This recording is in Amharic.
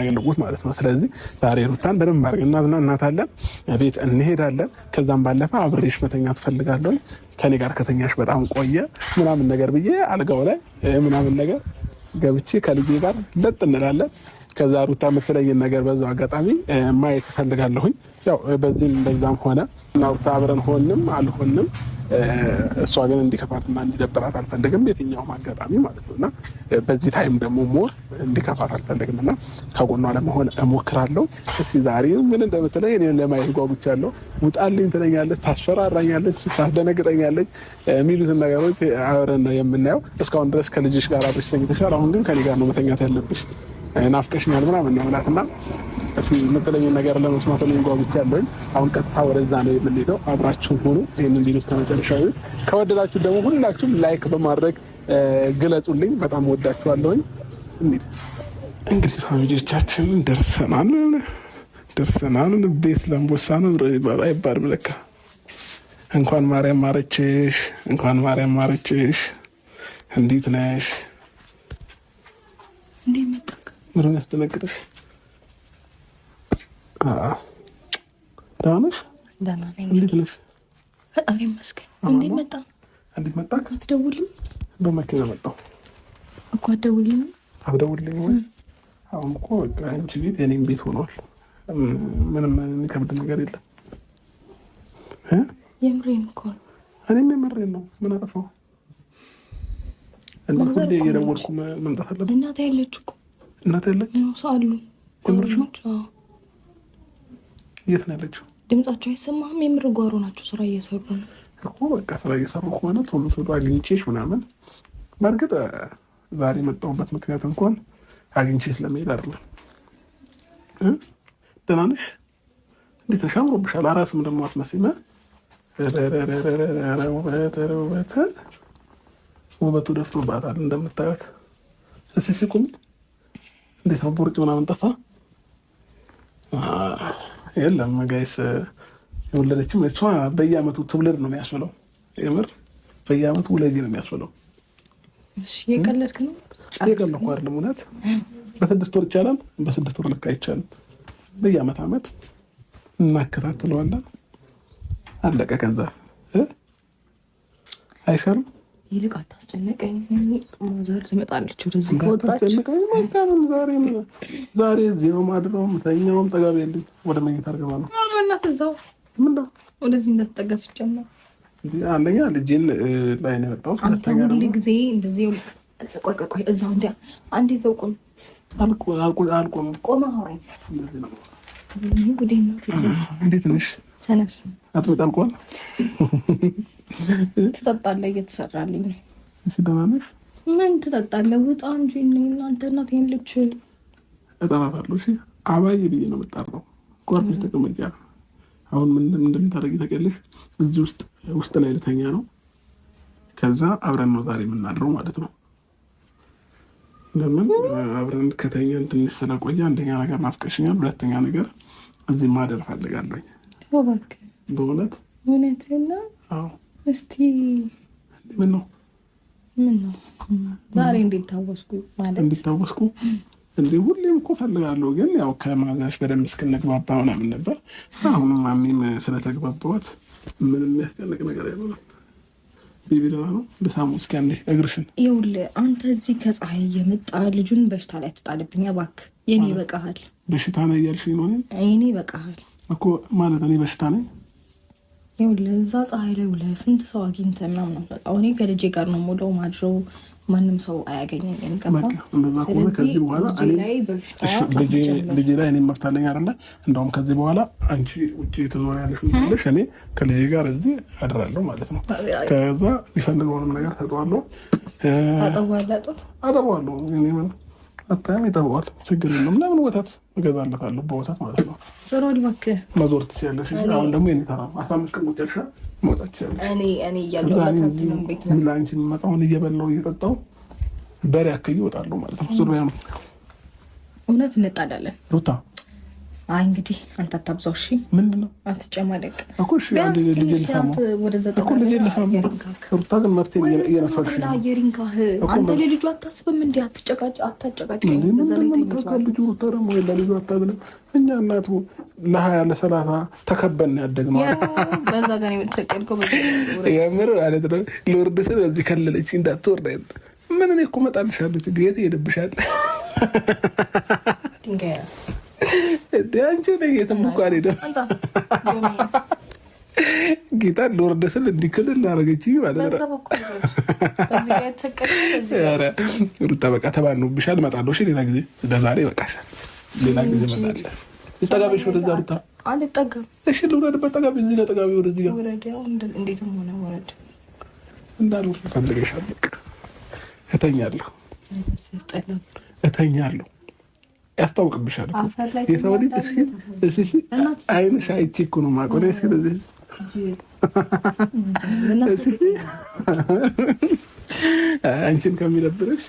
ያለቁት ማለት ነው። ስለዚህ ዛሬ ሩታን በደንብ አድርገን እናዝናናታለን፣ ቤት እንሄዳለን። ከዛም ባለፈ አብሬሽ መተኛት እፈልጋለሁ፣ ከኔ ጋር ከተኛሽ በጣም ቆየ ምናምን ነገር ብዬ አልጋው ላይ ምናምን ነገር ገብቼ ከልጄ ጋር ለጥ እንላለን። ከዛ ሩታ የምትለኝን ነገር በዛው አጋጣሚ ማየት እፈልጋለሁኝ። ያው በዚህም በዛም ሆነ እና ሩታ አብረን ሆንም አልሆንም እሷ ግን እንዲከፋትና እንዲደብራት አልፈልግም፣ የትኛውም አጋጣሚ ማለት ነው። እና በዚህ time ደግሞ more እንዲከፋት አልፈልግም እና ከጎኗ ለመሆን እሞክራለሁ። እስኪ ዛሬ ምን እንደምትለኝ እኔ ለማየት ጓጉቻለሁ። ውጣልኝ ትለኛለች፣ ታስፈራራኛለች፣ ታስደነግጠኛለች የሚሉትን ነገሮች አብረን ነው የምናየው። እስካሁን ድረስ ከልጅሽ ጋር አብረሽ ተኝተሻል። አሁን ግን ከኔ ጋር ነው መተኛት ያለብሽ ናፍቀሽኛል ምናምን ነው የምላት እና የምትለኝን ነገር ለመስማት እኔም ጓጉቻለሁኝ። አሁን ቀጥታ ወደዛ ነው የምንሄደው። አብራችሁን ሆኑ። ይህንን ቪዲዮ እስከመጨረሻ ከወደዳችሁ ደግሞ ሁላችሁም like በማድረግ ግለጹልኝ። በጣም ወዳችኋለሁኝ። እንሂድ እንግዲህ family ዎቻችን ደርሰናል ደርሰናል። ቤት ለምቦሳ ነው አይባልም ለካ። እንኳን ማርያም ማረችሽ፣ እንኳን ማርያም ማረችሽ። እንዴት ነሽ? እንዴት መጣክ? ምንም ያስደነግጥሽ? ደህና ነሽ? ደህና ነኝ። እንዴት ነሽ? ፈጣሪ ይመስገን። እንዴት መጣ? እንዴት መጣክ? አትደውልም? በመኪና መጣሁ እኮ። አትደውልም? አትደውልልኝ ወይ? አሁን እኮ በቃ አንቺ ቤት የኔም ቤት ሆኗል። ምንም የሚከብድ ነገር የለም። የምሬን እኮ ነው። እኔም የምሬን ነው። ምን አጠፋሁ? እና ሁሌ እየደወልኩ መምጣት አለብን? እናቴ ያለች እኮ። እናቴ ያለች አሉ። የምርሽ ነው? የት ነው ያለችው? ድምጻቸው አይሰማህም? የምር ጓሮ ናቸው፣ ስራ እየሰሩ ነው እኮ። በቃ ስራ እየሰሩ ከሆነ ቶሎ ቶሎ አግኝቼሽ ምናምን። በእርግጥ ዛሬ የመጣሁበት ምክንያት እንኳን አግኝቼሽ ስለመሄድ አይደለም። ደህና ነሽ? እንዴት ነሽ? አምሮብሻል። አራስም ደግሞ አትመስይም። ውበት ውበት ውበቱ ደፍቶባታል እንደምታዩት። እስኪ ሲቁም እንዴት ነው? ቦርጭ ምናምን ጠፋ? የለም guys፣ የወለደችም እሷ በየአመቱ ትውለድ ነው የሚያስብለው። የምር በየአመቱ ውለጂ ነው የሚያስብለው። የቀለድክ ነው? የቀለድኩ አይደለም። እውነት በ6 ወር ይቻላል። በ6 ወር ልክ አይቻልም። በየአመት አመት እናከታትለዋለን። አለቀ። ከዛ አይሻልም? ይልቅ አታስጨንቀኝ። mother ትመጣለች ወደዚህ ከወጣች። ዛሬ እዚህ ነው ማድረው፣ ምተኛውም ጠጋቢ የለኝ። ወደ መኝታ አልገባ ነው። በእናትህ እዛው ምነው ወደዚህ እንዳትጠጋ ሲጀመር። አንደኛ ልጄን ላይ ነው የመጣሁት። ሁለተኛ ሁል ጊዜ እንደዚህ። ቆይ ቆይ ቆይ፣ እዛው እንዲ አንዴ እዛው ቆም። አልቆምም። ቆመህ አውራኝ። ጉዴ ነው። እንዴት ነሽ? ተነስ። አጥብቅ አልቋል። ትጠጣለህ? እየተሰራልኝ ነው። እሺ ደህና ነሽ? ምን ትጠጣለህ? ውጣ እንጂ እናንተ እናቴን ልጅ እጠራታለሁ። እሺ አባዬ ብዬ ነው የምጠራው። ቆርፈሽ ተቀመጫ። አሁን ምን እንደምታደርጊ ታውቂያለሽ? እዚህ ውስጥ ውስጥ ላይ ልተኛ ነው። ከዛ አብረን ነው ዛሬ የምናድረው ማለት ነው። ለምን አብረን ከተኛን ትንሽ ስለቆየ፣ አንደኛ ነገር ናፍቀሽኛል፣ ሁለተኛ ነገር እዚህ ማደር እፈልጋለሁኝ። እባክህ በእውነት። እውነትህን ነው? አዎ። እስቲ ምን ነው? ምን ነው ዛሬ እንዴት ታወስኩ ማለት? እንዲታወስኩ እንዴ? ሁሌም እኮ ፈልጋለሁ፣ ግን ያው ከማዛሽ በደንብ እስክንግባባ ምናምን ነበር። አሁን ማሚም ስለተግባባዋት ምንም የሚያስጨንቅ ነገር አይኖርም። Baby ደህና ነው? ልሳሙ እስኪ አንዴ እግርሽን። ይኸውልህ አንተ እዚህ ከፀሐይ እየመጣ ልጁን በሽታ ላይ ትጣልብኝ እባክህ። የኔ ይበቃሃል። በሽታ ላይ እያልሽኝ ነው? የኔ ይበቃሃል እኮ ማለት እኔ በሽታ ነኝ? ይኸውልህ እዛ ፀሐይ ላይ ውለህ ስንት ሰው አግኝተህ ምናምን ነው የምትመጣው። እኔ ከልጄ ጋር ነው የምውለው ማድረው፣ ማንም ሰው አያገኘኝም። ገባ? እንደዛ ከሆነ ከዚህ በኋላ ልጄ ላይ እኔም መብት አለኝ አይደለ? እንደውም ከዚህ በኋላ አንቺ ውጭ ትዞሪያለሽ፣ ምትለሽ እኔ ከልጄ ጋር እዚህ አድራለሁ ማለት ነው። ከዛ የሚፈልገውንም ነገር ሰጠዋለሁ፣ አጠባለሁ፣ አጠባዋለሁ። አታይም? ይጠባዋል። ችግር የለውም። ለምን ወተት እገዛለታለሁ፣ በወተት ማለት ነው። ዞር እባክህ። መዞር ትችያለሽ። አሁን ደግሞ የእኔ ተራ ነው። 15 ቀን ቁጭ ያልሽ መውጣት ትችያለሽ። እኔ እያለሁ ቤት ነው ለአንቺ የምመጣውን እየበላሁ እየጠጣሁ በሬ አክዬ እወጣለሁ ማለት ነው። ዞር በያ ነው። እውነት እንጣላለን ሩታ። አይ እንግዲህ አንተ አታብዛው። እሺ ምንድን ነው? አትጨማለቅ እኮ። እሺ አንድ ልጅ ልሳማ እኮ፣ ልጅ ልሳማ። ሩታ ግን መፍትሄ እየነፈግሽ ነው። አንተ ለልጁ አታስብም እንዴ? አትጨቃጭ፣ አታጨቃጭ። በዛ ላይ ተኝቷል። ሩታ ደግሞ ለልጁ አታብልም። እኛ እናቱ ለ20 ለ30 ተከበን ያደግነው። በዛ ጋር ነው የተሰቀልከው። የምር ማለት ነው። ልወርድ ስል በዚህ ከለለች፣ እንዳትወርድ። ምን እኔ እኮ እመጣልሻለሁ። የት ሄድብሻል? ድንጋይ ራስ እንደ አንቺ ነኝ፣ የትም እኮ አልሄድም። ጌታ ልወርድ ስል እንዲህ ክልል አደረገችኝ ማለት ነው። ሩታ በቃ ተባኖብሻል። እመጣለሁ። እሺ ሌላ ጊዜ፣ ለዛሬ ይበቃሻል። ሌላ ጊዜ እመጣለሁ። ጠጋቤሽ ወደዛ ሩታ። አልጠጋም። እሺ ልውረድበት። ጠጋቤ እዚህ ጋር፣ ጠጋቤ ወደዚህ ጋር። እንዴትም ሆነ ወረድ። እንዳልወርድ ፈልገሻል። በቃ እተኛለሁ፣ እተኛለሁ። ያስታውቅብሻል። የሰው ልጅ እስኪ አይንሽ አይቼ እኮ ነው የማውቀው። እስኪ አንቺን ከሚደብርሽ